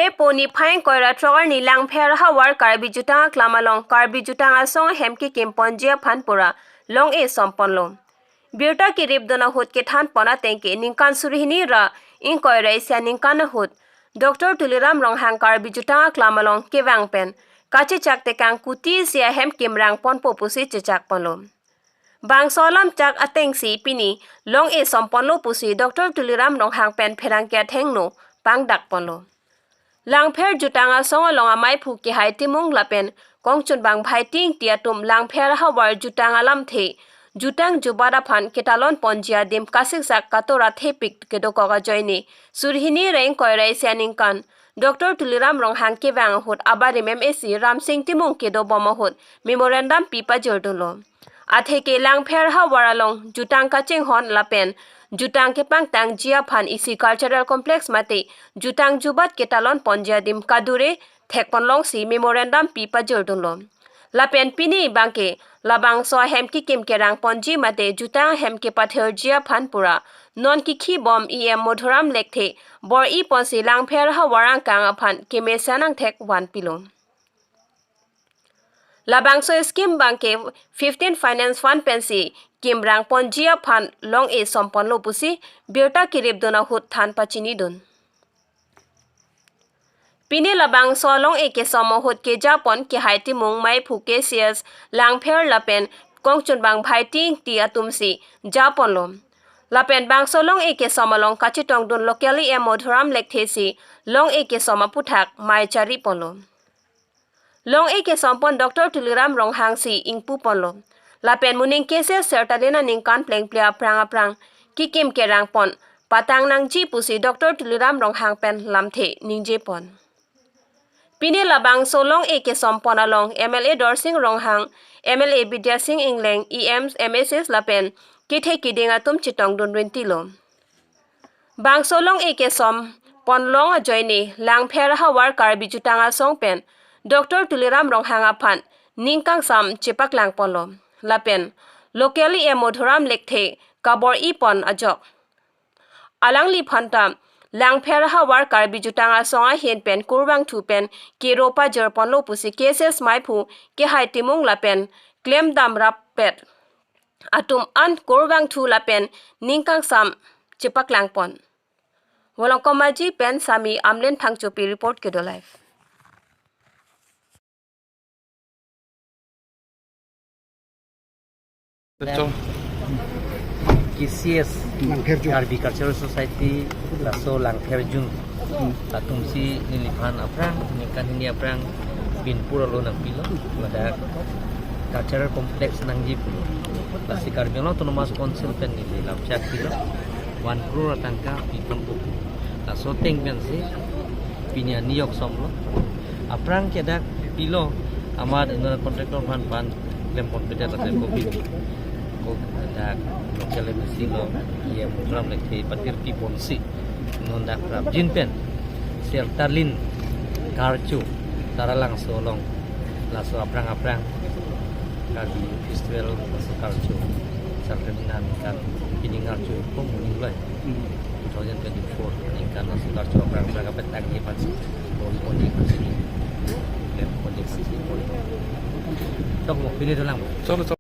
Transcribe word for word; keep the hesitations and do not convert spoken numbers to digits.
Niphai ingkoi ra throk arni Langpher ahavar Karbi Jutang Aklam along Karbi Jutang Asong ahem kekim ponji aphan pura long-e som ponlo. Birta keripdun ahut kethan pon ateng ke ningkan suri hini ra ingkoi ra isi aningkan ahut Doctor Tuliram Ronghang Karbi Jutang Aklam along kevang pen kachechak tekang kuti isi ahem kimrang ponpo pusi chechak ponlo. Bangso alam chak atengsi pini long-e som ponlo pusi Doctor Tuliram Ronghang pen pherangke athengno pangdak ponlo. Langpher Jutang Asong along amaiphu Kehai Timung lapen kongchunbang Bhaiti Ingti atum Langpher ahavar jutang alamthe, jutang jubat aphan ketalon ponji adim kasiksak katora thepik kedokok ajoine suri hini ra ingkoi ra isi aningkan Doctor Tuliram Ronghang kevang ahut abarim MAC Ramsing Timung kedobom ahut memorandum pi pajirdunlo. Atheke Langpher ahavar along jutang kachinghon lapen jutang kepangtangji aphan isi cultural complex mate jutang jubat ketalon ponji adim kadure thekpon longsi memorandum pi pajirdunlo. Lapen pini abangke labangso ahem kekim kerang ponji mate jutang ahem kepathirji aphan pura non kekhibom EM Madhuram Lekthe bor-i ponsi Langpher ahavar angkang aphan kemesen angthek vanpilo. Labangso scheme abangke fifteen Finance Fund pensi kimrang ponji aphan long-e som ponlo pusi birta keripdun ahut than pachinidun. Pini labangso long-e kesom ahut kejapon Kehai Timung, maiphu KCS Langpher lapen kongchunbang Bhaiti Ingti atumsi japonlo. Lapen bangso long-e kesom along kachetongdun local EM Madhuram Lekthe si long-e kesom aputhak mei chari ponlo. Long-e kesom pon Doctor Tuliram Ronghang si ingpu ponlo. Lapen moning KCS sertalin aningkan plengple aphrang aphrang kekim kerang pon patang nangji pusi Doctor Tuliram Ronghang pen lamthe ningje pon. Pini labangso long-e kesom pon along MLA Dorsing Ronghang, MLA Bidya Sing Engleng, EMs, MACs lapen kethe kiding atum chetongdun rintilo. Bangso long-e kesom pon long ajoine Langpher ahavar Karbi Jutang Asong pen Doctor Tuliram Ronghang aphan ning kangsam chepaklang ponlo. Lapen local EM Madhuram Lekthe kabor-i pon ajok alangliphan ta Langpher ahavar Karbi Jutang Asong ahin pen kurvangthu pen kero pajir ponlo pusi KCS maiphu Kehai Timung lapen klemdam rappet atum an kurvangthu lapen ning kangsam chepaklang pon. Volongkom Maji pen Sami Amlen Phangchopi report, Kedo Live. Betul. KCS, Langpher Jung. Karbi Cultural Society, laso Langpher Jung. Hmm. Atumsi neliphan aphrang, ningkan hini aphrang, binpur alo nangpilo, ladak cultural complex nangji pulo. Lasi Karbi Anglong Autonomous Council pen neli lamchak pilo, one crore atangka pipon pupo. Laso ateng pensi pini aniyok somlo. Aphrang ke dak pilo, amat inut contractor aphan pan klem ponpedet lapen covid. Ko dak local MAC lo, EM Madhuram Lekthe pathir piponsi non dak prapjin pen sertalin karcho Taralangso along laso aphrang aphrang Karbi festival laso karcho sertalin aningkan pini ngarcho ko moning lo. Hmm. Two thousand twenty-four aningkan laso karcho aphrang aphrang kapetangji aphansi, bor-i ponji aphansi, klem ponji aphansi. Tok mo, pini dolang mo. Chalo, chalo.